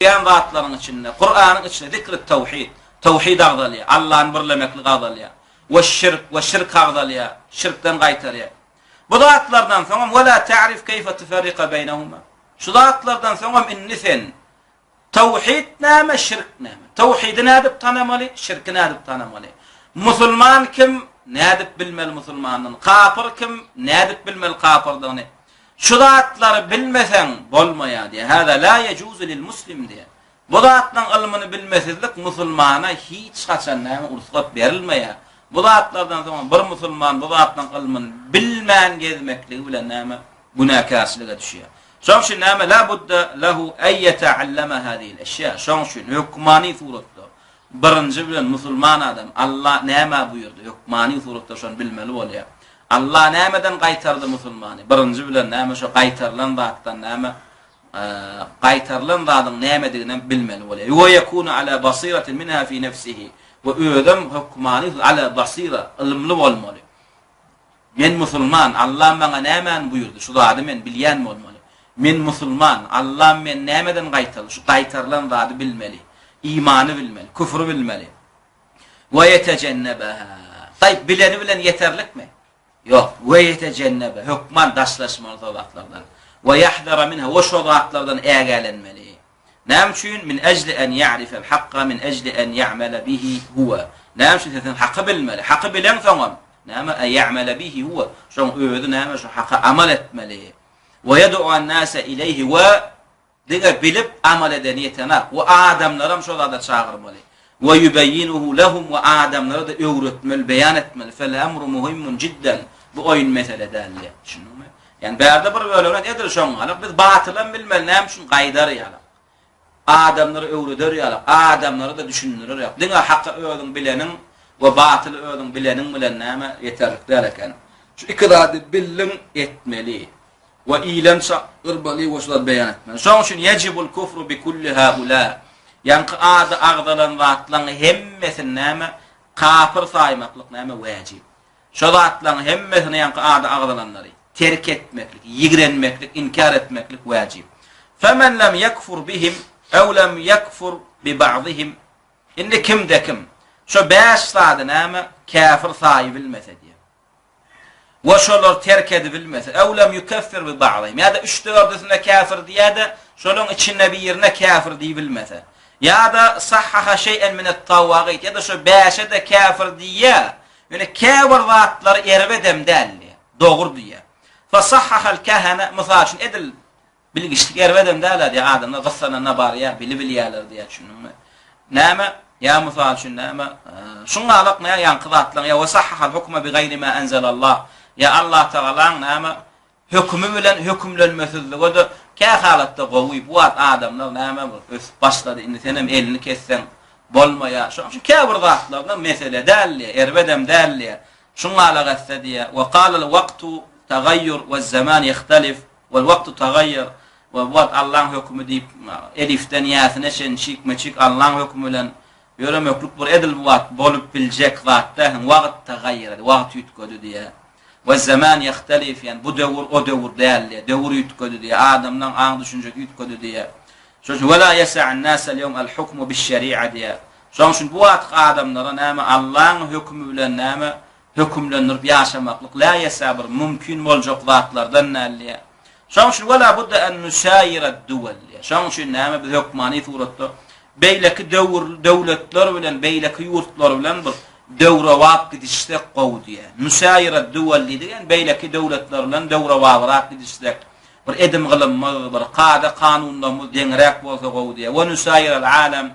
Bilýän zatlaryň içinde, Kuranyň içinde zikri tawhid, tawhid agzalýar, Allany birlemeklik agzalýar, we şirk, we şirk agzalýar, şirkden gaýtarýar. Bu zatlardan soňam we la ta'rif keýfe tuferrika beýnehuma. Şu zatlardan soňam indi sen tawhid näme, şirk näme? Tawhidi nädip tanamaly, şirki nädip tanamaly? Musulman kim, nädip bilmeli musulmandygyny? Kapyr kim, nädip bilmeli kapyrdygyny? Şu zatlary bilmeseň bolmaýar diýýär. Hâzâ lâ yejûzu lil muslim diýýär. Bu zatlaryň ylmyny bilmesizlik musulmana hiç haçan näme rugsat berilmeýär. Bu zatlardan soň bir musulman bu zatlaryň ylmyny bilmän gezmekligi bilen näme günäkärçilige düşýär. Şoň üçin näme la budda lehu en ýetealleme hâzihil eşýa. Şoň üçin hökmany suratda birinji bilen musulman adam Alla nämä buýurdy hökmany suratda şony bilmeli bolýar. Allah nämeden gaýtardy musulmany? Birinji bilen näme şo gaýtarylan zatdan näme gaýtarylan zadyň nämediginem bilmeli bolýar. We yekunu ala basiratin minha fi nefsihi. We özem hökmany ala basira ylymly bolmaly. Men musulman, Allah maňa nämäni buýurdy? Şu zady men bilýän bolmaly. Men musulman, Allah men nämeden gaýtardy? Şu gaýtarylan zady bilmeli. Imany bilmeli, küfri bilmeli. We ýetejennebeha. Taýyp bileni bilen ýeterlikmi? Ýok. We ýetejennebe. Hökman daşlaşmaly şo zatlardan. We ýahzara minha. We şo zatlardan ägälenmeli. Näme üçin? Min ejli en ýa'rifel hakka min ejli en ýa'mele bihi huwe. Näme üçin sen haky bilmeli? Haky bileňsoňam näme? E ýa'mele bihi huwe. Şoň özi näme şo haka amal etmeli. We ýed'uan nase ileýhi we Diňe bilip amal edeni ýetenak we adamlaram şo zada çagyrmaly. We ýubeýinuhu lehum we adamlara-da öwretmeli, beýan etmeli. Fel emru muhimmun jidden. Bu oýun mesele däl diýýär. Düşündiňmi? Ýani bärde bir bölegini edil şoň ýaly biz batylam bilmeli, näme üçin gaýdar ýaly. Adamlara öwreder ýaly, adamlara-da düşündirer ýaly. Diňe haky özüň bileniň we batyly özüň bileniň bilen näme ýeterlik däl eken. Şu iki zady bildiň, etmeli. We ilem çagyrmaly we şulary beýan etmeli. Şonuň üçin ýejibul kufru bi kulli haula. Ýaňky ady agzalan zatlaryň hemmesini näme kapyr saýmaklyk näme wajyp. Şo zatlaryň hemmesini ýaňky ady agzalanlary terk etmeklik, ýigrenmeklik, inkär etmeklik wajyp. Femen lem ýekfur bihim ew lem ýekfur bi ba'dihim. Indi kimde kim şo bäş zady näme käfir saýybilmese diýýär. We şolary terk edibilmese, ew lem ýukeffir bi ba'dihim, ýa-da üç-dördüsine käfir diýä-de, şolaryň içinde birine käfir diýibilmese, ýa-da sahhaha şeý'en minet-tawagyt, ýa-da şo bäşe-de käfir diýýä, ýöne käbir zatlary erbedem däl diýýä, dogry diýýä. Fe sahhahal kehene, mysal üçin, edil Bilgiçlik erbedem däl-ä diýýär, adamlar gyssananda barýar, bilibilýärler diýýär, düşündiňmi? Näme, ýa mysal üçin näme, şuňňalak näme ýaňky zatlaryň, ýa we sahhahal hukma bi gaýri ma enzelallah, ýa Allatagalaň näme hökümi bilen hökümlenmesizlige-de kä halatda gowy, bu wagt adamlar näme bir ösüp başlady, indi senem elini kesseň bolmaýar. Şonuň üçin käbir zatlarda mesele däl diýýär, erbedem däl diýýär. Şuňňalak etse diýýär, we galal wagtu tagaýýur we zaman ýehtalif, Wal wagtu tagaýýar we bu wagt Allaň hökümi diýip, elifden ýäsine çenli çikme-çik Allaň hökümi bilen ýöremeklik bir edil bu wagt bolup biljek zat däl, wagt tagaýýar, wagt üýtgedi diýýär. We zaman ýehtelif, ýagny bu döwür o döwür däl diýýär, döwür üýtgedi diýýär, adamlaň aň-düşünjesi üýtgedi diýýär. Şonuň üçin we la ýesa'an nase al-ýewm al-hukmu biş-şeri'a diýýär. Şonuň üçin bu wagtky adamlara näme Allaň hökümi bilen näme hökümlendirip ýaşamaklyk lä ýesä bir mümkin boljak zatlardan däl diýýär. Şonuň üçin we la budda en nusaýira-d-duwel diýýär. Şonuň üçin näme biz hökmany suratda beýleki döwür döwletler bilen beýleki ýurtlar bilen bir döwrebap gidişsek gowy diýýär. Nusaýira-d-duwel diýdigi ýagny beýleki döwletler bilen döwrebabrak gidişsek, bir edim-gylymyz, bir kada-kanunlarymyz deňräk bolsa gowy diýýär. We nusaýiral-alem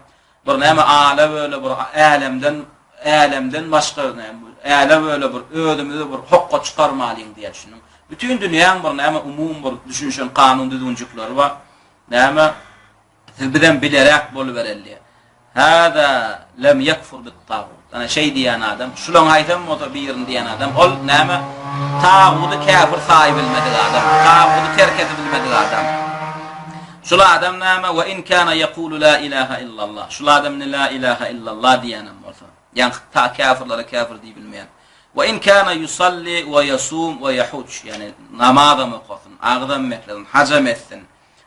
Bir näme ala böle bir älemden älemden başga näme äle böle bir özümizi bir hokga çykarmalyň diýýär düşüniň. Bütin dünýäň bir näme umumy bir düşünişen kanun düzgünjikleri bar. Näme siz bizem bileräk bolubereli diýýär. Hada lem ýekfur bit tagut. Ana şeý diýýän adam, şulaň haýsam bolsa birini diýen adam, ol näme? Tagudy käfir saýybilmedik adam, tagudy terk edibilmedik adam. Şul adam näme? We in kana ýekulu la ilaha illallah. Şul adam indi la ilaha illallah diýýänem bolsa, ýaňky ta käfirlere käfir diýibilmeýän. We in kana yusalli we ýasum we ýahuç, ýagny namazam okasyn, agyzam beklesin, hajam etsin.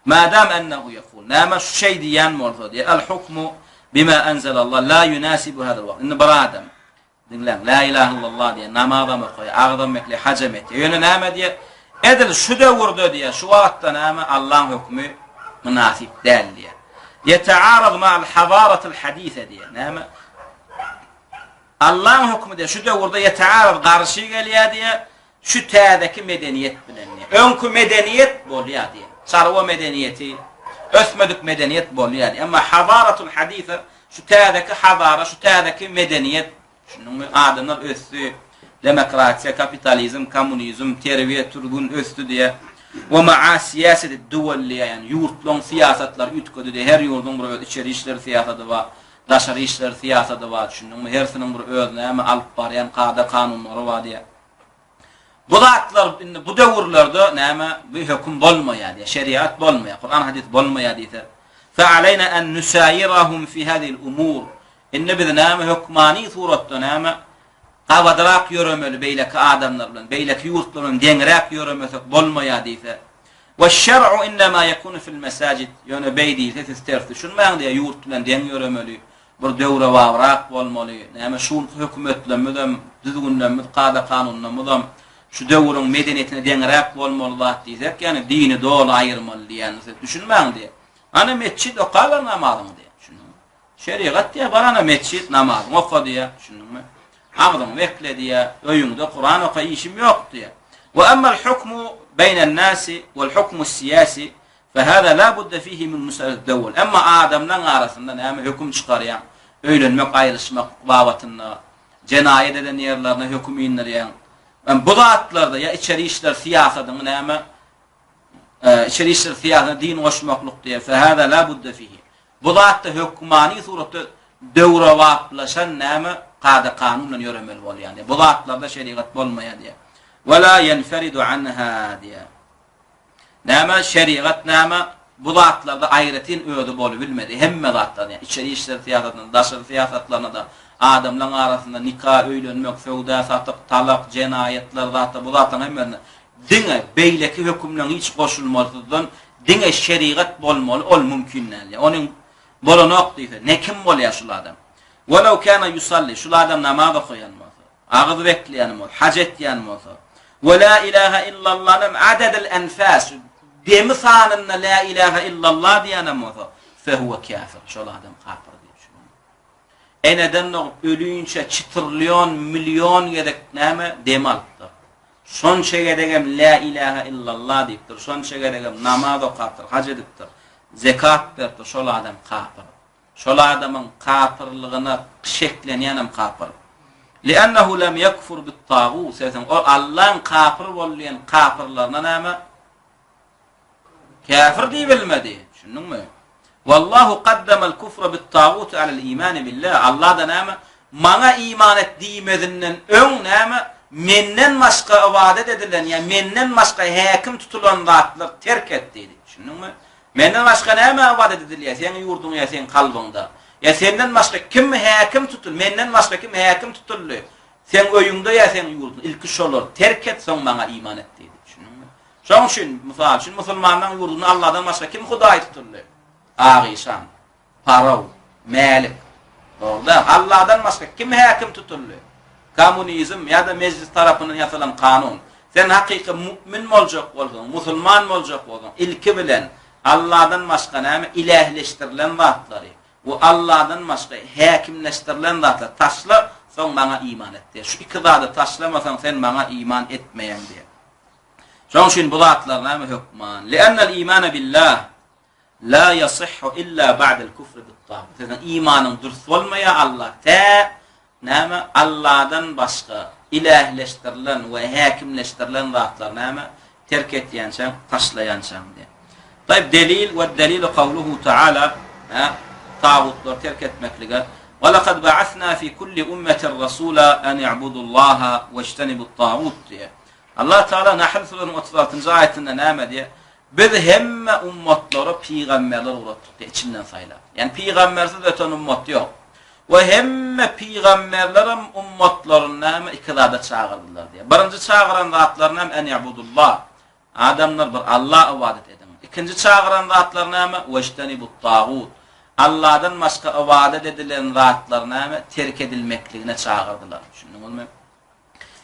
Madam ennehu ýekul, näme şu şeý diýýän bolsa diýýär, El hukmu bima enzelallah la ýunasibu hadal wagt. Indi bir adam, diňläň, la ilahe illallah diýýär, namazam okaýar, agzam bekleýär, hajam etýär. Ýöne näme diýýär? Edil şu döwürde diýýär, şu wagtda näme Allaň hökmi mynasyp däl diýýär. Ýetearad ma'al hazaratil hadise diýýär. Näme? Allaň hökmi diýýär, şu döwürde ýetearad garşy gelýär diýýär. Şu täzeki medeniýet bilen diýýär. Öňki medeniýet bolýar diýýär. Çarwa medeniýeti, ösmedik medeniýet bolýar diýýär. Emma hazaratul hadisa, şu täzeki hazara, şu täzeki medeniýet, düşündiňmi? Adamlar ösdi. Demokratiýa, kapitalizm, kommunizm, terbiýe, türgün ösdi diýýär. We ma'a siýaseti duwel diýýär. Ýagny ýurtlaryň syýasatlary üýtgedi diýýär. Her ýurduň bir öz içeri işler syýasady bar, daşary işler syýasady bar, düşündiňmi? Hersiniň bir öz näme alyp barýan kada-kanunlary bar diýýär. Bu zatlar indi bu döwürlerde näme bu höküm bolmaýar diýýär, şeriat bolmaýar, Kuran hadys bolmaýar diýse, fe aleyna en nusayirahum fi hadhihi umur. Indi biz näme hökmany suratda näme gabadrak ýöremeli beýleki adamlar bilen, beýleki ýurtlar bilen deňräk ýöremesek bolmaýar diýse. We şer'u innema yekunu fil mesajid. Ýöne beý diýse siz ters düşünmäň diýýär, ýurt bilen deň ýöremeli. Bir döwrebabrak bolmaly. Näme şunky hökümetlemizem, düzgünlemmiz, kada-kanunlamyzam şu döwrüň medeniýetine deňräk bolmaly zat diýsek, ýagny dini doly aýyrmaly diýýändir siz. Düşünmäň diýýär. Ana metjit okaber namazyňy diýýär. Düşündiňmi? Şerigat diýýär, bar ana metjit namazyňy oka diýýär. Düşündiňmi? Agzyňy bekle diýýär. Öýüňde Kuran oka işim ýok diýýär. Wa ammal hukmu beýnen nasi wal hukmu siýasi Fehâzâ lâ budde fîhî min müs'eleti döwel. Emma adamlaň arasynda näme höküm çykarýaň, öýlenmek, aýrylyşmak babatynda, jenaýat eden ýerlerine höküm indirýäň. Bu zatlarda ýa içeri işler syýasadyňy näme, içeri işler syýasatyna din goşmaklyk diýýär. Fehâzâ lâ budde fîhî. Bu zatda hökmany suratda döwrebaplaşan näme kada-kanun bilen ýöremeli bolýar diýýär. Bu zatlarda şerigat bolmaýar diýýär. Ve lâ ýenferidu anhâ diýýär. Näme, şerigat näme, bu zatlarda aýratyn özi bolubilmedi. Hemme zatlarda, ýagny içeri işler syýasatynda, daşary syýasatlarynda-da, adamlaryň arasynda nika, öýlenmek, söwda-satyk, talak, jenaýatlar zatlar, bu zatlaryň hemmesinde diňe beýleki hökümleriň hiç goşulmasyzdan diňe şerigat bolmaly, ol mümkin däl. Ýa onuň bolanok diýse, ne kim bolýar şul adam? Welew kana yusalli, şul adam namaz okaýan bolsa. Agyz bekleýän bolsa, haj etýän bolsa, we la ilaha illallah adadel enfas, demi sanynda la ilaha illallah diýýänem bolsa, fehuwe kafir, şol adam kapyr diýip düşünýär. Eneden dogup ölünçä çitrilion, million gezek näme dem alypdyr. Şonça gezegem la ilaha illallah diýipdir, şonça gezegem namaz okapdyr, haj edipdir, zekat beripdir, şol adam kapyr. Şol adamyň kapyrlygyna şeklenýänem kapyr. Li'ennehu lem yekfur bit-tagut, sebäbi ol Allaň kapyr bol diýen kapyrlaryna näme? Käfir diýibilmedi. Düşündiňmi? Wallahu qaddamal kufra bit-tagut alal-imani billah. Allah-da näme? Maňa iman et diýmezinden öň näme? Menden başga ybadat edilen ýa menden başga häkim tutulan zatlar terk et diýdi. Düşündiňmi? Menden başga nämä ybadat edilýär seň ýurduňda ýa seň kalbyňda? Ýa senden başga kim häkim tutul, menden başga kim häkim tutuldy? Seň öýüňde ýa seň ýurduňda? Ilki şolary terk et, soň maňa iman et diýdi. Düşündiňmi? Şoň üçin, mysal üçin, musulmanlaryň ýurdunda Allahdan başga kim hudaý tutuldy? Agyşan. Paraw, Mälik. Dogry däl. Allahdan başga kim häkim tutuldy? Kommunizm ýa-da mejlis tarapyndan ýasalan kanun. Sen hakyky mu'min boljak bolsaň, musulman boljak bolsaň, ilki bilen Allahdan başga näme ilähleşdirilen zatlary we Allahdan başga häkimleşdirilen zatlary taşla, soň maňa iman et diýýär. Şu iki zady taşlamasaň sen maňa iman etmeýäň diýýär. Şonuň üçin bu zatlar näme hökman? Li'ennel imana billah La ýasihhu illa ba'del kufri bit-tagut. Seniň imanyň dürs bolmaýar Allah tä näme Allahdan başga ilähleşdirilen we häkimleşdirilen zatlary näme terk etýänçäň, taşlaýançaň diýýär. Taýyp delil we delilu kawluhu taala hä tagutlary terk etmeklige Wa laqad ba'asna fi kulli ummetin rasula an i'budullaha wejtenibut tagut diýýär. Allah Taala Nahl surasynyň 36-njy aýatynda näme diýýär? Biz hemme ummatlara pygamberler ugratdyk diýýär, içinden saýlap. Ýagny pygambersiz öten ummat ýok. We hemme pygamberlerem ummatlaryny näme iki zada çagyrdylar diýýär. Birinji çagyran zatlary näme? Eni'budullah. Adamlar bir Alla ybadat ediň. Ikinji çagyran zatlary näme? Wejtenibut-tagut. Alladan başga ybadat edilen zatlar näme? Terk edilmekligine çagyrdylar. Düşündiňizmi?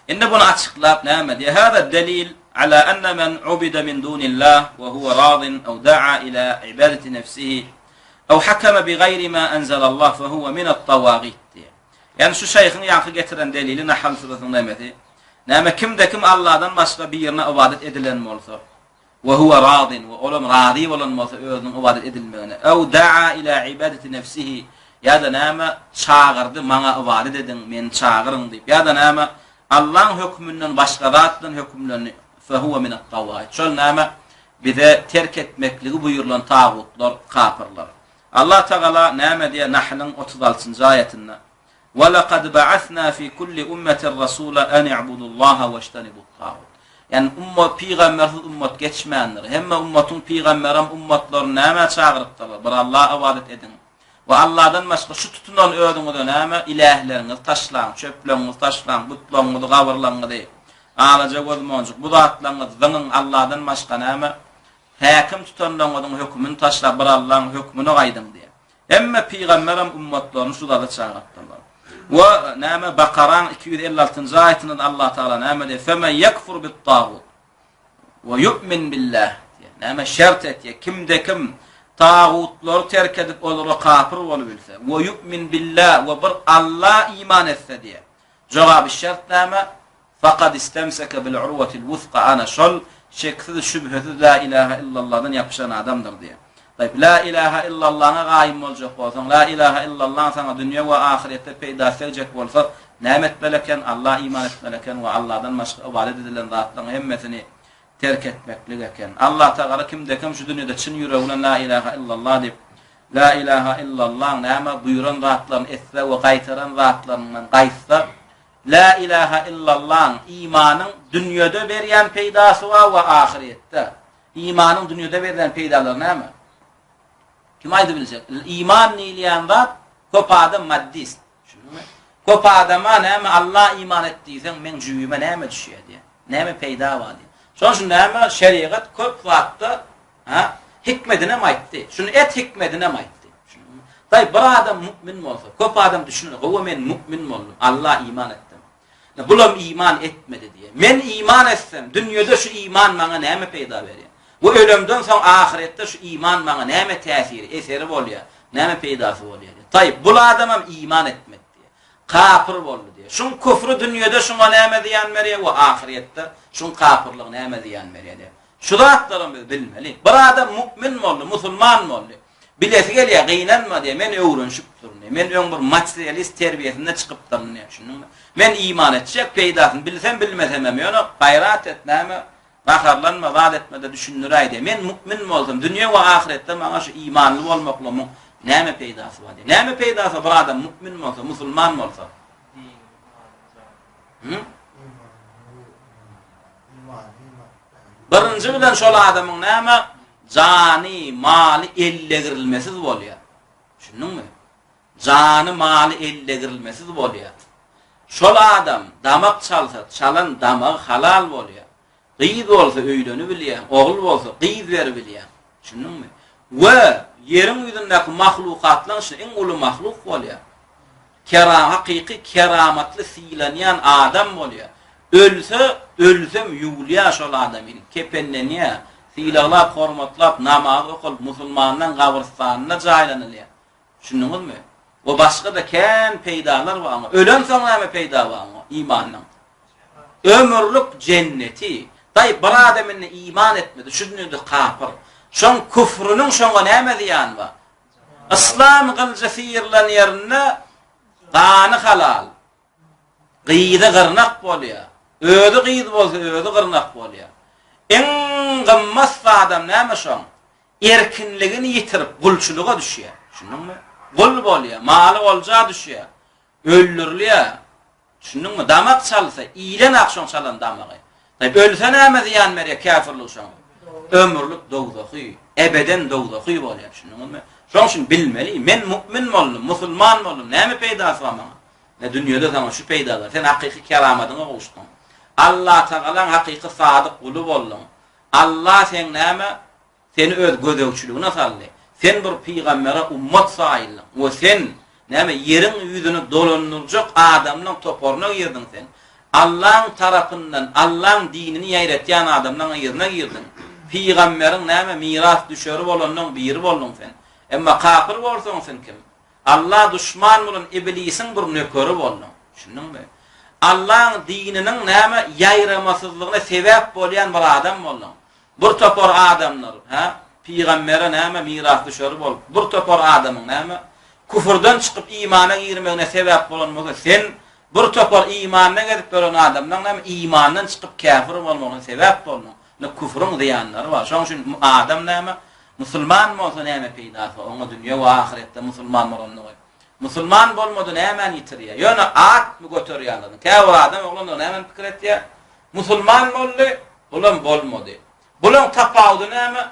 Indi buny açyklap näme diýýär? Hada delil ala enne men ubida min dunillah we huwa razin aw daa ila ibadati nefsihi aw hakama bi gaýri ma enzelallah fe huwa min at-tawagit diýýär. Ýani şu şeýhiň ýaňky getiren delili Nahl surasynyň nämesi? Näme kimde kim Allahdan başga birine ybadat edilen bolsa, We huwe radin, we olam razy bolan bolsa özüniň ybadat edilmegine. Ew daa ila ibadati nefsihi, ýa-da näme, çagyrdy, maňa ybadat ediň, meni çagyryň diýip, ýa-da näme, Allaň höküminden başga zat bilen hökümlendi, fehuwe minet-tawagit. Şol näme, bize terk etmekligi buýrulan tagutlar, kapyrlar. Allah Tagala näme diýýär Nahlyň 36-njy aýatynda? Wa-laqad ba'asna fi kulli ummetin rasula an i'budullaha wajtanibut-tagut. Ýagny ummat pygambersiz ummat geçmändir. Hemme ummatyň pygamberem ummatlaryny nämä çagyrypdyrlar? Bir Allaha ybadat ediň. We Allahdan başga şu tutunan özüňize näme ilähleriňizi taşlaň, çöpleriňizi taşlaň, butlaryňyzy, gabyrlaryňyzy, alaja gözmonjuk bu zatlaryňyzy zyňyň Allahdan başga näme häkim tutanlaryňyzyň hökümini taşlap bir Allahyň hökmüne gaýdyň diýýär. Hemme pygamberem ummatlaryny şu zada çagyrtdylar. We näme Bakaraň 256-njy aýatynda Allah Taala näme diýýär? Femen yekfur bit-tagut we yu'min billah diýýär. Näme şert etýär? Kimde kim tagutlary terk edip olara kapyr bolubilse, we yu'min billah we bir Alla iman etse diýýär. Jogaby şert näme? Fakad istemseke bil urwatil wusga ana şol şeksiz şübhesiz la ilahe illallahdan ýapyşan adamdyr diýýär. Taýyp la ilahe illallahyňa gaýym boljak bolsaň, la ilahe illallahyň saňa dünýe we ahyrýetde peýdasy degjek bolsa, näme etmeli eken? Allaha iman etmeli eken we Allahdan başga ybadat edilen zatlaryň hemmesini terk etmeklik eken. Allah Tagala kimde-kim şu dünýede çyn ýüregi bilen la ilahe illallah diýip, la ilahe illallahyň näme buýran zatlaryny etse we gaýtaran zatlaryndan gaýtsa, Lä ilaha illallaň, imanyň dünýede berýän peýdasy bar we ahyrýetde. Imanyň dünýede berýän peýdalary näme? Kim aýdyp biljek? Iman diýilýän zat köp adam maddist. Düşündiňmi? Köp adama näme Alla iman et diýseň, meň jübime näme düşýär diýýär. Näme peýda bar diýýär. Şonuň üçin näme şerigat köp zatda Ha? Hikmedinem aýtdy. Şuny et hikmedinem aýtdy. Daý bir adam mu'min bolsa, köp adam düşüner, gowy men mu'min boldum, Alla iman etdim. Ne bulam iman etmedi diýe. Men iman etsem, dünýede şu iman maňa näme peýda berýär? We ölemden soň ahyretde şu iman maňa näme täsiri, eseri bolýar, näme peýdasy bolýar diýe. Taý bul adamam iman etmedi diýe. Kapyr boldy diýe. Şuň küfri dünýede şuňa näme zyýan berýär we ahyretde şuň kapyrlygy näme zyýan berýär diýe. Şu zatlaram biz bilmeli. Bir adam mu'min boldy, musulman boldy. Bilesi gelýär, gynanma diýýär, men öwrenişipdirin diýýär. Men öň bir materialist terbiýesinde çykypdyryn diýýär, düşündiňmi? Men iman etjek, peýdasyny bilsem, bilmesemem, ýöne gaýrat et, näme, gaharlanma, zat etme-de düşündiräý diýýär. Men mu'min bolsam, dünýe we ahyretde maňa şu imanly bolmaklygymyň näme peýdasy bar diýýär. Näme peýdasy bar bir adam mu'min bolsa, musulman bolsa? Hı? Birinji bilen şol adamyň näme? Jany, maly ellegirilmesiz bolýar. Düşündiňmi? Jany, maly ellegirilmesiz bolýar. Şol adam damak çalsa, çalan damagy halal bolýar. Gyz bolsa öýlenibilýäň, ogul bolsa gyz beribilýäň. Düşündiňmi? We ýeriň ýüzündäki mahlukatlaryň içinde iň uly mahluk bolýar. Kera hakyky keramatly sylanýan adam bolýar. Ölse, ölsem ýuwulýar şol adamyny, kepenlenýär, sylaglap, hormatlap, namazy okalyp, musulmanlaryň gabrystanynda jaýlanylýar. Düşündiňizmi? We başga-da kän peýdalar bar oňa. Ölensoň näme peýda bar oňa imanyň? Ömürlik jenneti. Daýy bir adam indi iman etmedi, şu dünýede kapyr. Şoň küfrüniň şoňa näme zyýany bar? Yslam gylyjy syrylan ýerinde gany halal. Gyzy gyrnak bolýar. Özi gyz bolsa özi gyrnak bolýar. Iň gymmat zadam näme şoň? Erkinligini ýitirip gulçulyga düşýär. Düşündiňmi? Gul bolýar, maly olja düşýär. Öldürilýär. Düşündiňmi? Damak çalsa, iýlen ak şoň çalan damagy. Taýyp, ölse näme zyýan berýär käfirlik şoňa? Ömürlik dowzahy, ebeden dowzahy bolýar, düşündiňizmi? Şoň üçin bilmeli, men mu'min boldum, musulman boldum, näme peýdasy bar maňa? Ne dünýede saňa şu peýdalar, sen hakyky keramadyňa gowuşdyň. Allatagalaň hakyky sadyk guly bolduň. Alla seň näme? Seni öz gözegçiligine saldy. Sen bir pygambere ummat saýyldyň we sen, näme, ýeriň ýüzüni dolandyrjak adamlaň toparyna girdiň sen. Allaň tarapyndan Allaň dinini ýaýratýan adamlaň yzyna girdiň. Pygamberiň, näme, mirasdüşeri bolanlaň biri bolduň sen. Emma kapyr bolsaň sen kim? Alla duşman bolan iblisiň bir nökeri bolduň. Düşündiňmi? Allaň dininiň, näme, ýaýramasyzlygyna sebäp bolýan bir adam bolduň. Bir topar adamlar, hä, pygambere näme mirasdüşeri bolup, bir topar adamyň näme, küfürden çykyp imana girmegine sebäp bolan bolsa, sen bir topar imanda gezip ýören adamlaň näme imandan çykyp käfir bolmagyna sebäp bolduň. Ine küfrüň zyýanlary bar. Şonuň üçin adam näme, musulman bolsa näme peýdasy oňa dünýe we ahyretde musulman bolanlygy. Musulman bolmady nämäni ýitirýär? Ýöne atmy göterýänlerini. Käbir adam oglanlar nämäni pikir etýär? Musulman boldy, bulam bolmady. Bulaň tapawudy näme?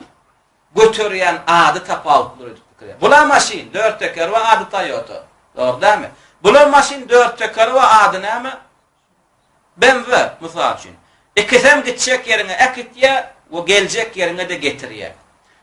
Göterýän ady tapawutlydyr öýdüp pikir edýär. Bula maşyn, dört tekeri bar, ady Toyota. Dogry dälmi? Bula maşyn dört tekeri bar, ady näme? BMW, mysal üçin. Ikisem gitjek ýeriňe äkitýär we geljek ýeriňe-de getirýär.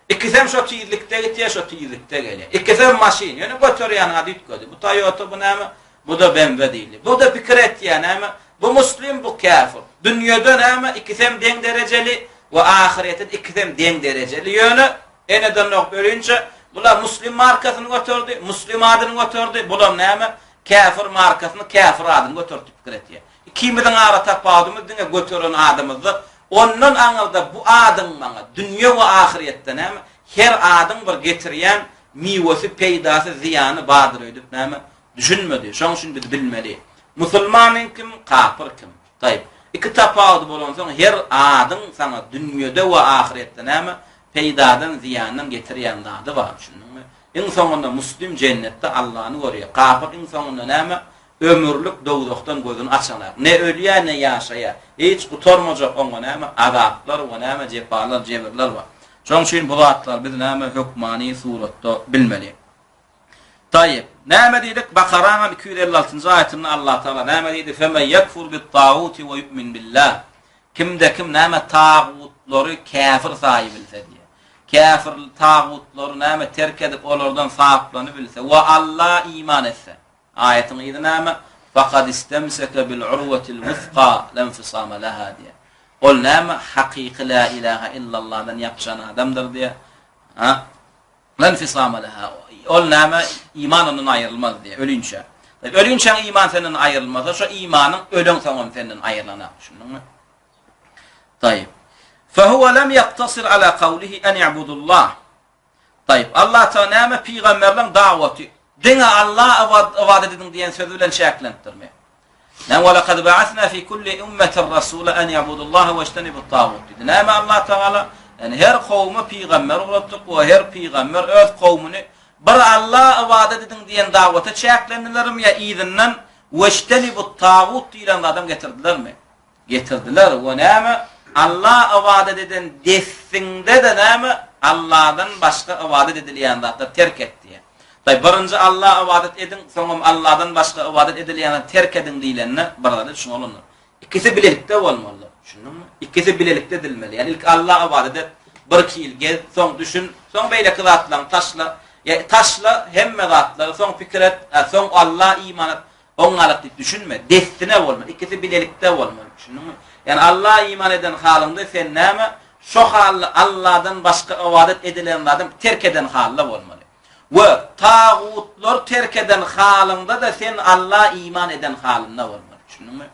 Ikisem şo tizlikde gitýär, şo tizlikde gelýär. Ikisem maşyn, ýöne göterýän ady üýtgedi. Bu Toyota, bu näme? Bu-da BMW diýildi. Bu-da pikir etýär näme? Bu muslim, bu käfir. Dünýede näme? Ikisem deň derejeli we ahyretde ikisem deň derejeli. Ýöne eneden dogup ölinçe bular muslim markasyny göterdi, muslim adyny göterdi, bular näme? Käfir markasyny, käfir adyny göterdi diýip pikir etýär. Ikimiziň ara tapawudymyz diňe göteren adymyzda, ondan aňyrda bu adyň maňa dünýe we ahyretde näme? Her adyň bir getirýän miwesi, peýdasy, zyýany bardyr öýdüp näme? Düşünmedi. Şoň üçin biz bilmeli. Musulmanyň kim, kapyr kim? Taýyp. Iki tapawudy bolansoň her adyň saňa dünýede we ahyretde näme? Peýdadan, zyýandan getirýän zady bar. Düşündiňmi? Iň soňunda muslim jennetde Allany görýär. Kapyr iň soňunda näme? Ömürlik dowzahdan gözüni açanak. Ne ölýär, ne ýaşaýar. Hiç gutarmajak oňa näme? Azaplar we näme? Jepalar, jebirler bar. Şoň üçin bu zatlary biz näme? Hökmany suratda bilmeli. Taýyp. Näme diýdik? Bakaraňam 256-njy aýatynda Allah Taala näme diýdi? Femen yekfur bit-taguti we yu'min billah. Kimde kim näme tagutlary käfir saýybilse diýýär. Käfir tagutlary näme terk edip olardan saplanybilse we Alla iman etse. Aýatyň yzy näme? Fakad istemseke bil urwatil wusqa la infisama laha diýýär. Ol näme? Hakyky la ilaha illallahdan ýapyşan adamdyr diýýär. Ha? La infisama laha. Ol näme? Iman ondan aýrylmaz diýýär, ölinçä. Ölinçäň iman senden aýrylmasa, şo imanyň öleň soňam senden aýrylanak, düşündiňmi? Taýyp. Fehuwe lem ýaktasir ala kawlihi en i'budullah. Taýyp. Allah Taala näme pygamberleň dawaty diňe Alla ybadat ediň diýen sözi bilen çäklenipdirmi? Näme we lekad ba'asna fi kulli ummetin rasula en i'budullaha we ijtenibut tagut diýdi. Näme Allah Tagala? Ýani her kowuma pygamber ugratdyk we her pygamber öz kowumyny bir Alla ybadat ediň diýen dawata çäklendilermi ýa yzyndan we ijtenibut tagut diýlen zadam getirdilermi? Getirdiler we näme? Alla ybadat eden dessiňde-de näme? Alladan başga ybadat edilýän zatlary terk et diýýär. Taý, birinji Alla ybadat ediň, soňam Alladan başga ybadat edilýän zady terk ediň diýlende, bir zada düşün oglanlar. Ikisi bilelikde bolmalydyr. Düşündiňmi? Ikisi bilelikde edilmeli. Ýagny ilki Alla ybadat et, birki ýyl gez, soň düşün, soň beýleki zatlaryňy taşla. Ýa taşla hemme zatlary, soň pikir et, soň Alla iman et. Oňňalyk diýip düşünme. Dessine bolmaly. Ikisi bilelikde bolmaly. Düşündiňmi? Ýagny Alla iman eden halyňda sen näme? Şo halda Alladan başga ybadat edilen zadyň terk eden halda bolmaly. We tagutlary terk eden halyňda-da sen Alla iman eden halynda bolmaly. Düşündiňmi?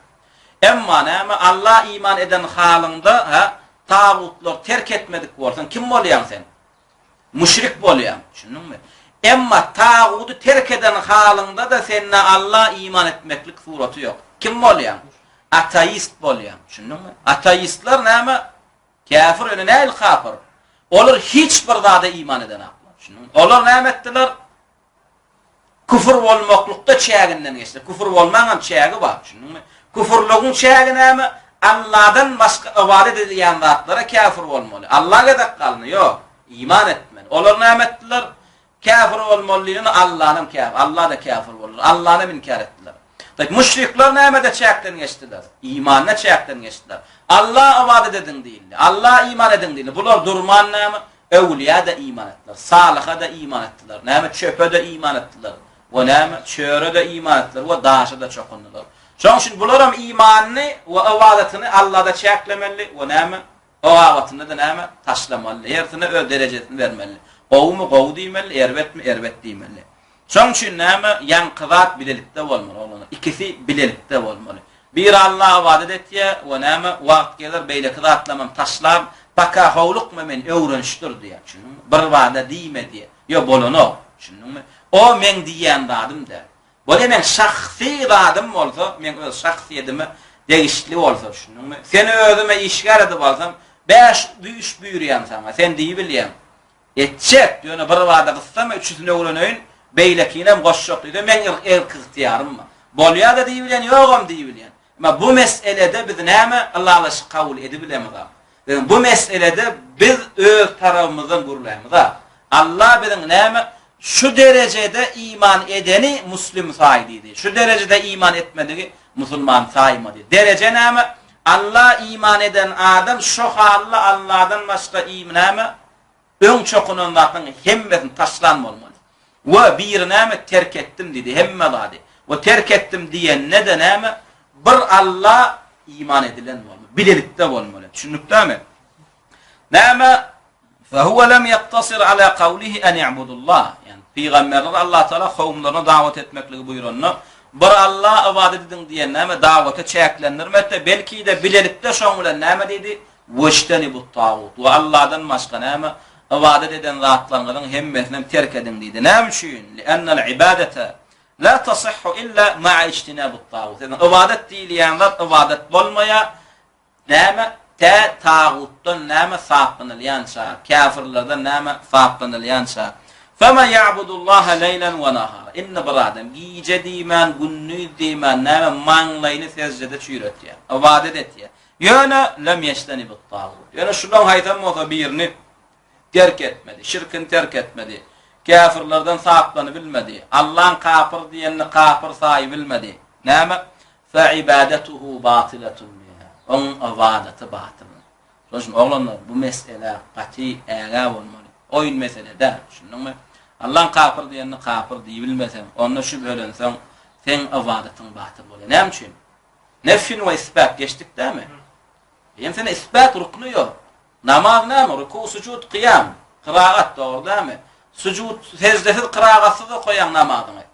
Emma näme? Alla iman eden halyňda, hä, tagutlary terk etmedik bolsaň, kim bolýaň sen? Müşrik bolýaň, düşündiňmi? Emma tagudy terk eden halyňda-da sende Alla iman etmeklik suraty ýok. Kim bolýaň? Ateist bolýaň, düşündiňmi? Ateistler näme? Käfir, ýöne nähili kapyr? Olar hiç bir zada iman edenaklar, düşündiňmi? Olar näme etdiler? Küfür bolmaklykda çäginden geçdi. Küfür bolmaňam çägi bar, düşündiňmi? Küfürligiň çägi näme? Alladan başga ybadat edilýän zatlara käfir bolmaly. Alla gezek galny, ýok. Iman etmeli. Olar näme etdiler? Käfir bolmaly diýlende Allanam käfir, Alla-da käfir boldular. Allanam inkär etdiler. Taýp müşrikler nämede çäkden geçdiler? Imanda çäkden geçdiler. Alla ybadat ediň diýildi. Alla iman ediň diýildi. Bular durman näme? Öwlüýä-de iman etdiler, salyha-da iman etdiler, näme, çöpe-de iman etdiler we näme, çöre-de iman etdiler we daşa-da çokundylar. Şonuň üçin bularam imanyny we ybadatyny Allada çäklemeli we näme, o babatynda-da näme, taşlamaly. Hersine öz derejesini bermeli. Gowumy, gowy diýmeli, erbetmi, erbet diýmeli. Şoň üçin näme, ýaňky zat bilelikde bolmaly, oglanlar. Ikisi bilelikde bolmaly. Biri Alla ybadat etýär we näme, wagt geler beýleki zatlamam taşlap, paka howlukma men öwrenişdir diýýär, düşündiňmi? Birbada diýme diýýär. Ýok, bolanok, düşündiňmi? O meň diýýän zadym däl. Bolýa meň şahsy zadym bolsa, meň öz şahsyýetime degişli bolsa, düşündiňmi? Seni özüme işgär edip alsam, bäş düýş buýurýan saňa, sen diýibilýäň. Etjek, ýöne birbada gyssama, üçüsini öwreneýin, beýlekinem goşjak diýse, meň erk-ygtyýarym bar. Bolýa-da diýibilýän, ýogam diýibilýän. Emma bu meselede biz näme ylalaşyk kabul edibilemizok. Biziň bu meselede biz öz tarabymyzdan gürlämizok. Allah biziň näme şu derejede iman edeni muslim saý diýdi. Şu derejede iman etmedigi musulman saýma diýdi. Dereje näme? Alla iman eden adam şo halda Alladan başga im näme öň çokunan zatyň hemmesini taşlan bolmaly. We biri näme terk etdim diýdi hemme zady. We terk etdim diýende-de näme bir Alla iman edilen bolmaly. Bilelikde bolmaly. Düşündikdämi? Näme Fehuve lem ýektasir ala kawlihi en i'budullah. Ýani pygamberler Allah Taala kowumlaryna dawat etmekligi buýranda, bir Alla ybadat ediň diýen näme dawata çäklendirmedi, belki-de bilelikde şoň bilen näme diýdi? Weçtenibut tagut. We Alladan başga näme ybadat eden zatlaryňyzyň hemmesini hem terk ediň diýdi. Näme üçin? Li'ennel ibadete la tasihhu illa ma'a ijtinabut tagut. Ýani ybadat diýilýän zat ybadat bolmaýar, Näme, tä tagutdan näme saplanylýança, käfirlerden näme saplanylýança. Fema ýa'budullaha leýlen we nahara. Indi bir adam gije diýmän, gündiz diýmän näme maňlaýyny seždede çüýretýär, ybadat etýär. Ýöne lem ýeçtenibut tagut. Ýöne şulaň haýsam bolsa birini terk etmedi, şirkini terk etmedi, käfirlerden saplanybilmedi, Allaň kapyr diýenini kapyr saýybilmedi. Näme? Fe-ibadatuhu batylatun diýýär. Oň ybadaty batyl. Şonuň üçin oglanlar bu meselä gaty ägä bolmaly. Oýun mesele däl, düşündiňmi? Allaň kapyr diýenini kapyr diýibilmeseň, onda şübhelenseň, seň ybadatyň batyl bolýar. Näme üçin? Nefin we isbat geçdik dämi? Eýem sende isbat rukny ýok. Namaz näme? Ruku, sujud, kyýam, kyraat, dogry dämi? Sujud, seždesiz, kyraatsyz okaýaň namazyňy.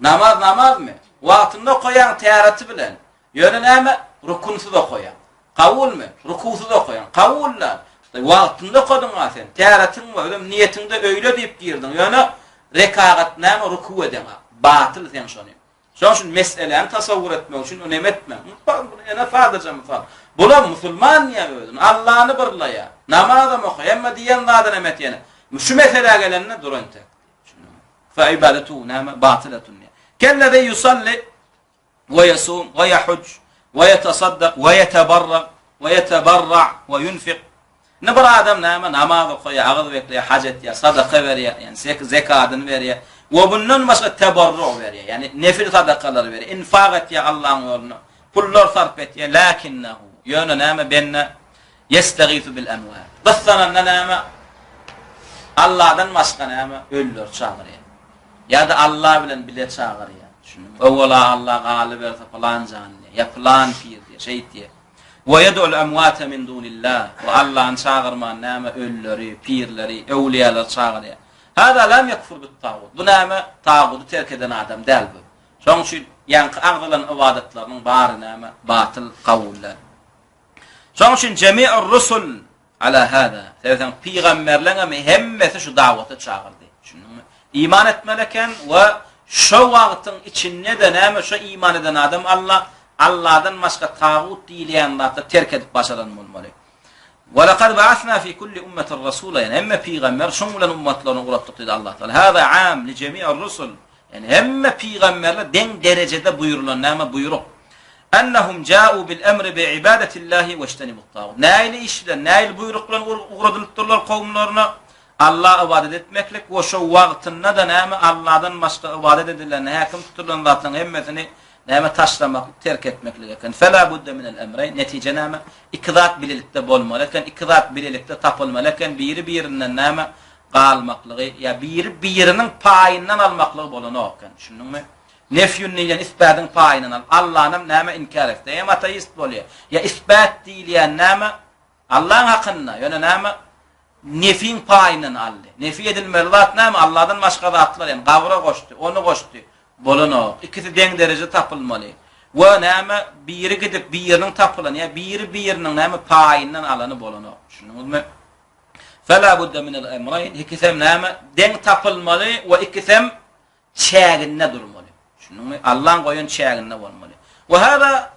Namaz namazmy? Wagtynda okaýaň täreti bilen. Ýöne näme? Rukunsyz okaýaň. Kabulmy? Rukusyz okaýaň. Kabul däl. Wagtynda okadyň-a sen. Täretiň bar, özem niýetiňde öýle diýip girdiň. Ýöne rekagat näme ruku edeňok. Batyl seň şony. Şonuň üçin meseläni tasawwur etmek üçin ony etme. Ene sadaja mysal. Bular musulman diýýär özüni. Allany birlaýar. Namazam okaýar. Emma diýen zadyny hem etýär. Şu meselä gelende dur entek. Fe ibadatuhu näme? Batylatun diýýär. Kellezi yusalli we yasum we yahuj we yetasaddaq we yetebarra we yetebarra we yunfiq. Ne bir adam näme namaz okaýar, agyz bekleýär, haj etýär, sadaka berýär, ýani zekadyny berýär we bundan başga tebarru berýär, ýani nefil sadakalary berýär, infak etýär Allahyň ýolunda, pullar sarp etýär, lakinnehu ýöne näme bende Ýestegisu bil emwat. Gyssananda näme? Alladan başga näme? Ölüleri çagyrýar. Ýa-da Alla bilen bile çagyrýar. Düşündiňmi? Owala Alla galyberse pylan jan diýýär. Ýa pylan pir diýýär, şeýt diýýär. We ýed'ul emwata min dunillah. We Allany çagyrman näme? Ölüleri, pirleri, öwlüýaleri çagyrýar. Hada lam ýekfur bit tagut. Bu näme? Tagudy terk eden adam däl bu. Şonuň üçin ýaňky agzalan ybadatlarynyň bary näme? Batyl, kabul däl. Şonuň üçin jemi'ur rusul ala hada. Sebäbi pygamberleň hem hemmesi şu dawata çagyrdy. Düşündiňmi? Iman etmeli eken we şo wagtyň içinde-de näme şo iman eden adam Allah, Allahdan başga tagut diýilýän zatda terk edip başaran bolmaly. Ve lekad ba'asna fi kulli ummetin rasula. Yani hemme pygamber şoň bilen ummatlaryny ugratdyk diýdi Allah Taala. Hada am li jemi'ir rusul. Ýagny hemme pygamberler deň derejede buýrulan näme buýruk. Ennehum ja'u bil emri bi ibadetillahi we ijtenibut tagut. Nähili iş bilen, nähili buýruk bilen ugradylypdyrlar kowumlaryna? Alla ybadat etmeklik we şo wagtynda-da näme Alladan başga ybadat edilen, häkim tutulan zatlaryň hemmesini. Näme taşlamaklyk, terk etmeklik eken. Fela budde minel emreýn, netije näme? Iki zat bilelikde bolmaly eken, iki zat bilelikde tapylmaly eken, biri-birinden näme? Galmaklygy ýa biri-biriniň paýyndan almaklygy bolanok eken. Düşündiňmi? Nefýun diýilýän isbädiň paýyndan alyp, Allanam näme inkär etse, hem ateist bolýar. Ýa isbät diýilýän näme? Allaň hakynda, ýöne näme? Nefiň paýyndan aldy. Nefi edilmeli zat näme? Alladan başga zatlar, ýagny gabra goşdy, ony goşdy. Bolanok. Ikisi deň dereje tapylmaly. We näme? Biri gidip biriniň tapylany ýa biri biriniň näme paýyndan alany bolanok. Düşündiňizmi? Fela budde minel emreýn. Ikisem näme? Deň tapylmaly we ikisem çäginde durmaly. Düşündiňmi? Allaň goýan çäginde bolmaly. We hada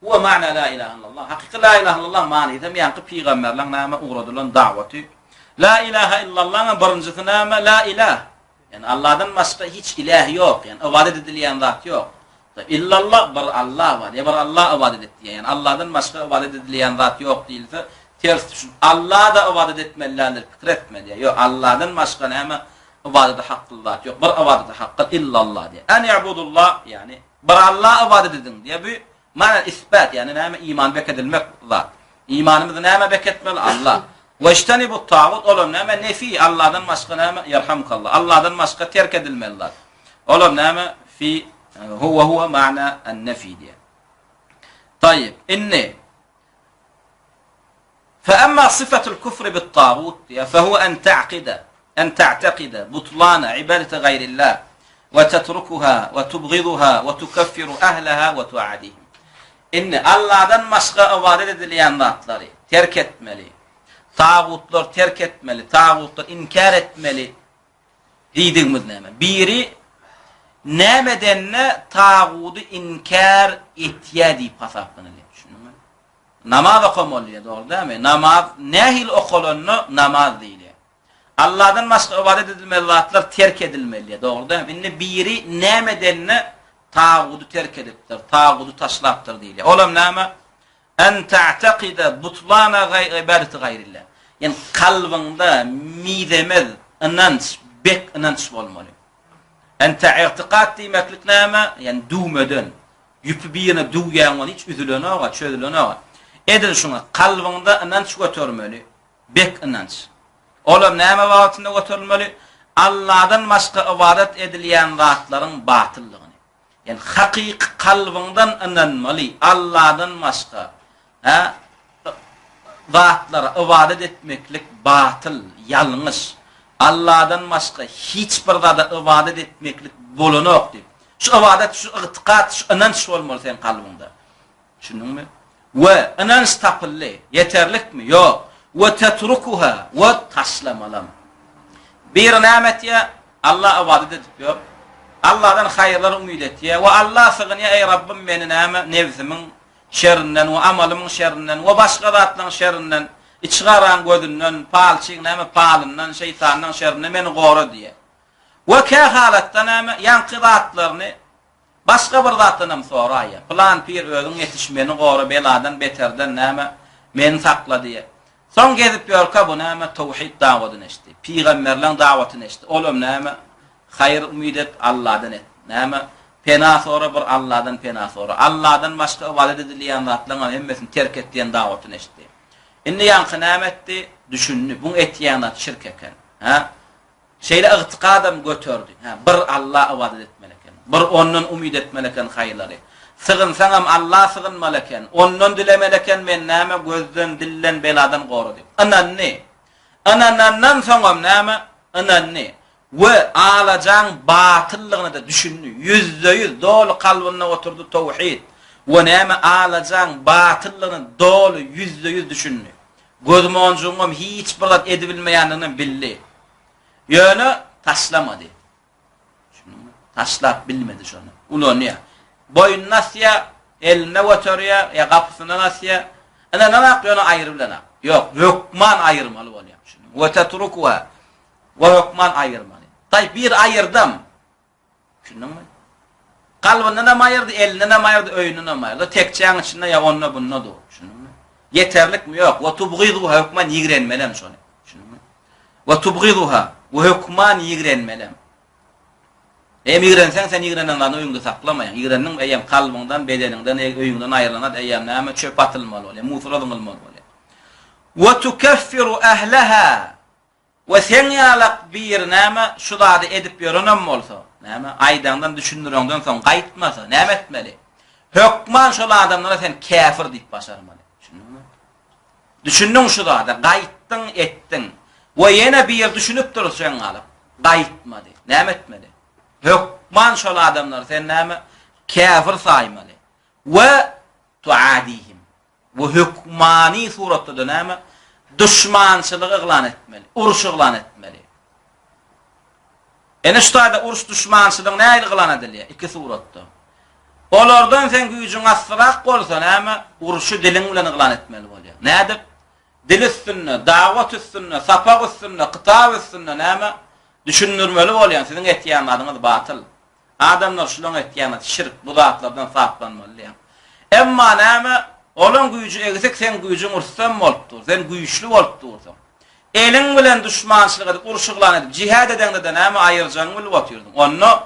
Huwa ma'na la ilahe illallah. Hakyky la ilahe illallah manysy hem ýaňky pygamberleň näme ugradylan dawaty. La ilahe illallahyň birinjisi näme? La ilah. Ýani Allahdan başga hiç ilah ýok. Ýani ybadat edilýän zat ýok. Illallah bir Allah bar. Ýa bir Allah ybadat et diýýär. Ýani Allahdan başga ybadat edilýän zat ýok diýilse, ters düşün. Allah-da ybadat etmeli däldir pikir etme diýýär. Ýok, Allahdan başga näme ybadata hakly zat ýok. Bir ybadata hakly illallah diýýär. En i'budullah, ýani Bir Alla ybadat ediň diýýär. Bu mana isbat, ýagny näme iman bekedilmek zat. Imanymyzy nämä beketmeli? Alla. Wejtenibut tagut, olam näme? Nefi, Alladan başga näme? Ýerhamkallah. Alladan başga terk edilmeli zat. Olam näme? Fi huwa huwa ma'na an-nefi diýýär. Taýyp, indi Fe emma syfatul kufri bit tagut diýýär, fe huwa en ta'kide, en ta'takide butlana ibadeti gaýrillah we tetrukuha we tubgiduha we tukeffiru ehleha we tuadihim. Indi Allahdan başga ybadat edilýän zatlary terk etmeli, tagutlary terk etmeli, tagutlary inkär etmeli diýdigimiz näme? Biri näme edende tagudy inkär etýär diýip hasaplanylýar. Düşündiňmi? Namaz okamaly diýýär, dogry dälmi? Namaz nähili okalanda namaz diýilýär. Allahdan başga ybadat edilmeli zatlar terk edilmeli diýýär, dogry dälmi? Indi biri näme edende tagudy terk edipdir, tagudy taşlapdyr diýilýär. Olam näme? En ta'taqida butlana ibadati gaýrillah. Ýani kalbyňda mizemez ynanç, bek ynanç bolmaly. En ta'tiqat diýmeklik näme? Ýani düwmeden, Ýüpi birine düwýäň ony hiç üzülenog-a, çözülenog-a. Edil şuňa kalbyňda ynanç götermeli, bek ynanç. Olam näme babatynda göterilmeli? Alladan başga ybadat edilýän zatlaryň batyllygyny. Ýagny hakyky kalbyňdan ynanmaly, Alladan başga, hä, zatlara ybadat etmeklik batyl, ýalňyş. Alladan başga hiç bir zada ybadat etmeklik bolanok diýip. Şu ybadat, şu ygtykat, şu ynanç bolmaly seň kalbyňda. Düşündiňmi? We ynanç tapyldy. Ýeterlikmi? Ýok. We tetrukuha, we taşlamalam. Biri näme etýär? Alla ybadat edip ýör. Alladan haýyrlar umyt etýär we Alla sygynýar, Eý Rabbym meni näme nebsimiň şerinden we amalymyň şerinden we başga zatlaryň şerinden, içigaraň gözünden, palçyň näme palyndan, şeýtanyň şerinden meni gora diýýär. We kä halatda näme, ýaňky zatlaryny başga bir zatdanam soraýýar. Pylan pir özüň ýetiş meni gora beladan beterden näme meni sakla diýýär. Soň gezip ýörkä bu näme towhid dawadyny eşitdi. Pygamberleň dawatyny eşitdi. Olam näme haýyr umyt et Alladan et. Näme pena sora bir Alladan pena sora. Alladan başga ybadat edilýän zatlaryňam hemmesini terk et diýen dawatyny eşitdi. Indi ýaňky näme etdi? Düşündi. Buň etýän zat şirk eken. Hä? Şeýle ygtykadam göterdi. Hä, bir Alla ybadat etmeli eken. Bir Ondan umyt etmeli eken haýyrlary. Sygynsaňam Alla sygynmaly eken. Ondan dilemeli eken, meni näme gözden, dilden, beladan gora diýip. Ynandy. Ynanandan soňam näme? Ynandy. We alajaň batyllygyna-da düşündi. Ýüzde-ýüz doly kalbynda oturdy towhid. We näme alajaň batyllygyna doly ýüzde-ýüz düşündi. Gözmonjugyňam hiç bir zat edibilmeýändiginem bildi. Ýöne taşlamady. Düşündiňmi? Taşlap bilmedi şony. Ulanýar. Boýnuna asýar, elinde göterýär, ýa gapysyndan asýar. Ynananak ýöne aýrybilenak. Ýok, hökman aýyrmaly bolýar. Düşündiňmi? We tetrukuha. We hökman aýyrmaly. Taý bir aýyrdam. Düşündiňmi? Kalbyndanam aýyrdy, elindenem aýyrdy, öýündenem aýyrdy. Tekjäň içinde ýa onda bunda dur. Düşündiňmi? Ýeterlikmi? Ýok. We tubgyzuha hökman ýigrenmelem şony. Düşündiňmi? We tubgyzuha we hökman ýigrenmelem. Eýýäm ýigrenseň, sen ýigrenen zadyňy öýüňde saklamaýaň. Ýigrendiň, eýýäm kalbyňdan, bedeniňden, öýüňden aýrylana eýýäm näme, çöp atylmaly bolýar, musura zyňylmaly bolýar. Wa tukeffiru ehleha We seň ýalak biri näme, şu zady edip ýörenem bolsa, näme, aýdaňdan, düşündireňden soň gaýtmasa, näme etmeli? Hökman şol adamlara sen käfir diýip başarmaly. Düşündiňmi? Düşündiň şu zada, gaýtdyň, etdiň. We ýene biri düşünipdir seň galyp, gaýtmady. Näme etmeli? Hökman şol adamlary sen näme, käfir saýmaly. We tuadihim. We hökmany suratda-da näme? Duşmançylyk yglan etmeli, uruş yglan etmeli. Ene şu taýda uruş duşmançylygy nähili yglan edilýär? Iki suratda. Olardan seň güýjüň assyrak bolsa näme? Urşy diliň bilen yglan etmeli bolýar. Nädip? Dil üstünde, dawat üstünde, sapak üstünde, kitap üstünde näme? Düşündirmeli bolýar. Siziň etýän zadyňyz batyl. Adamlar şulaň etýäni şirk, bu zatlardan saplanmaly diýýär. Emma näme, olaň güýji egsik, seň güýjüň rüstem bolup dur, sen güýçli bolup dursuň. Eliň bilen duşmançylyk edip, uruş yglan edip, jihad edeňde-de näme, aýyrjagyňy bilip otyrdyň. Onda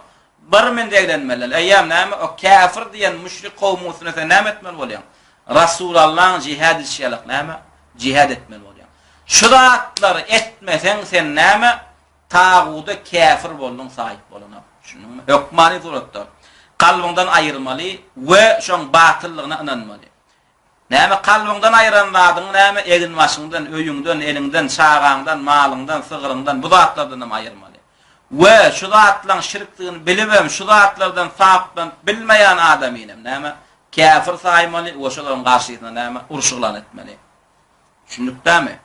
bir min eglenmeli däl. Eýýäm näme, o käfir diýen müşrik kowmuň üstüne sen näme etmeli bolýaň? Rasulallaň jihad edişi ýalak näme, jihad etmeli bolýaň. Şu zatlary etmeseň sen näme, Taguda käfir bolduň saýyp bolanok. Düşündiňmi? Hökmany suratda kalbyňdan aýyrmaly we şoň batyllygyna ynanmaly. Näme kalbyňdan aýyran zadyňy näme eginbaşyňdan, öýüňden, eliňden, çagaňdan, malyňdan, sygryňdan bu zatlardan hem aýyrmaly. We şu zatlaň şirkdigini bilibem şu zatlardan saplanyp bilmeýän adamyny näme käfir saýmaly we şolaryň garşysyna näme uruş yglan etmeli. Düşündik dämi?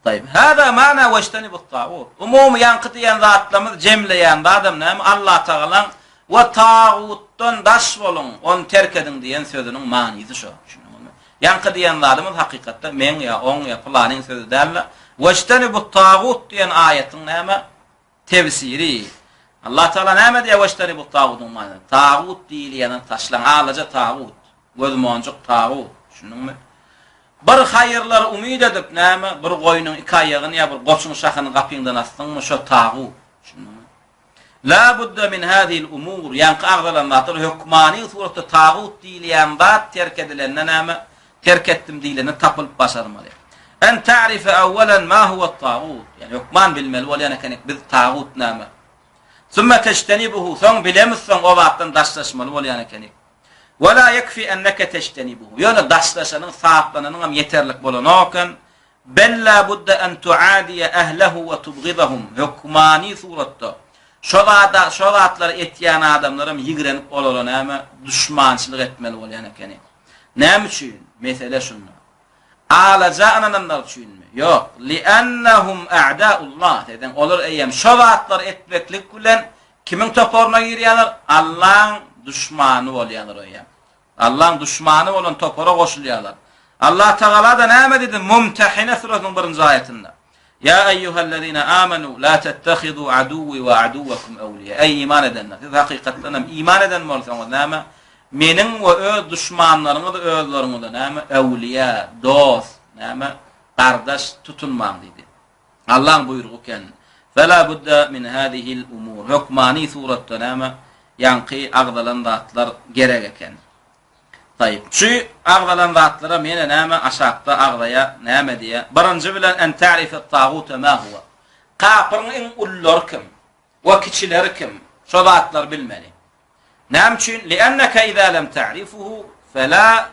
Taýyp. Hada mana weştenibut tagut. Umumy ýaňky diýen zatlarymyz jemleýän zadam näme? Allah Tagalaň we tagutdan daş boluň, ony terk ediň diýen sözüniň manysy şo. Düşündiňizmi? Ýaňky diýen zadymyz hakykatda meň ýa oň ýa pylanyň sözi däl-de, weştenibut tagut diýen aýatyň näme? Tefsiri. Allah Tagala näme diýýär weştenibut tagutyň manysy? Tagut diýilýäni taşlaň, alaja tagut. Gözmonjuk tagut, düşündiňmi? Bir haýyrlary umyt edip, näme, bir goýnuň iki aýagyny ýa bir goçuň şahyny gapyňdan asdyňmy, şo tagut, düşündiňmi? La budda min hazihil umur, ýaňky agzalan zatlar hökmany suratda tagut diýilýän zat terk edilende näme, terk etdim diýlende tapylyp başarmaly. En ta'rife awwalan ma huwa tagut, ýani hökman bilmeli bolýan ekenik biz tagut näme. Summa tejtenibuhu, soň bilemizsoň o zatdan daşlaşmaly bolýan ekenik. Ve la yekfi enneke tejtenibuhu. Ýöne daşlaşanyň, saplananyň hem ýeterlik bolanok eken. Bel la budda en tuadiye ehlehu we tubgidahum. Hökmany suratda şo zada, şo zatlary etýän adamlar hem ýigrenip olara näme duşmançylyk etmeli bolýan ekeni. Näme üçin? Mesele şunda. Alaja ynananlar üçinmi? Ýok. Li'annahum a'da'ullah. Seden olar eýýäm şo zatlary etmeklik bilen kimiň toparyna girýärler? Allaň duşmany bolýarlar eýýäm. Allaň duşmany bolan topara goşulýarlar. Allah Tagala-da näme diýdi Mumtahine surasynyň birinji aýatynda? Ýa eýýuhellezine amenu la tettehizu aduwwi we aduwwekum ewliýa. Eý iman edenler, siz hakykatdan hem iman eden bolsaňyz näme? Meniň we öz duşmanlaryňyzy özleriňize näme? Ewliýa, dost, näme? Gardaş tutunmaň diýdi. Allaň buýrugy eken. Fela budda min hazihil umur. Hökmany suratda näme? Ýaňky agzalan zatlar gerek eken. Taýyp. Şu agzalan zatlaram ýene näme aşakda agzaýa näme diýä. Birinji bilen en ta'rife tagute ma huwa. Kapyryň iň ullary kim we kiçileri kim? Şo zatlary bilmeli. Näme üçin? Li'anneke iza lem ta'rifuhu fela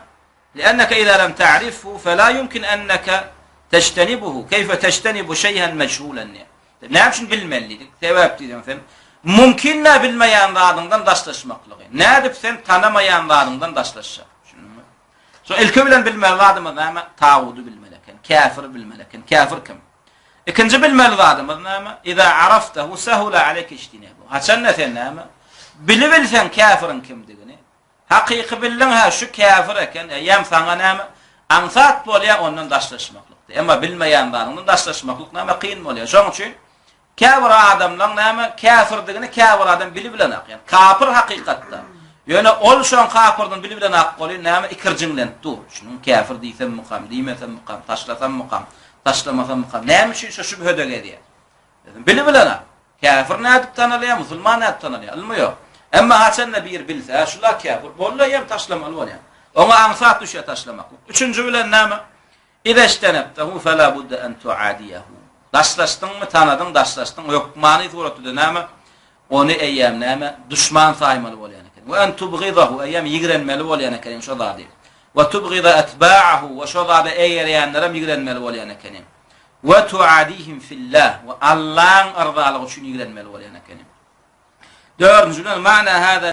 Li'anneke iza lem ta'rifhu fela yumkin enneke tejtenibuhu. Keyfe tejtenibu şey'en mejhulen diýä. Näme üçin bilmeli diýdik? Sebäp diýseň sen, mümkin däl bilmeýän zadyňdan daşlaşmaklygy. Nädip sen tanamaýan zadyňdan daşlaşjak? Düşündiňmi? Şo ilki bilen bilmeli zadymyz näme? Tagudy bilmeli eken, käfiri bilmeli eken. Käfir kim? Ikinji bilmeli zadymyz näme? Iza araftahu sahula aleyke ijtinabu. Haçanda sen näme? Bilibilseň käfiriň kimdigini, Hakyky bildiň hä şu käfir eken eýýäm saňa näme aňsat bolýa ondan daşlaşmaklykda. Emma bilmeýän zadyňdan daşlaşmaklyk näme kyn bolýa. Şoň üçin käbir adamlaň näme käfirdigini käbir adam bilibilenak. Ýani kapyr hakykatda. Ýöne ol şoň kapyrdygyny bilibilenak bolýa näme ikirjiňlenip dur. Şunuň käfir diýsemmikam, diýmesemmikam, taşlasammykam, taşlamasammykam. Näme üçin şo şübhede gezýär? Bilibilenak. Käfir nädip tanalýar, musulman nädip tanalýar? Ylmy ýok. Emma haçanda bir bilse, şula käfir, boldy eýýäm taşlamaly bolýar. Oňa aňsat düşýär taşlamaklyk. Üçünji bilen näme? Izeştenebtehu fela budde en tuadiýehu. Daşlaşdyňmy, tanadyň, daşlaşdyň, hökmany suratda näme? Ony eýýäm näme? Duşman saýmaly bolýan eken. We en tubgidahu, eýýäm ýigrenmeli bolýan ekeniň şo zady. We tubgida etba'ahu, we şo zada eýerýänlerem ýigrenmeli bolýan ekeniň. We tuadihim fillah, we Allaň yrzalygy üçin ýigrenmeli bolýan ekeniň. Dördünjiden, ma'na hada.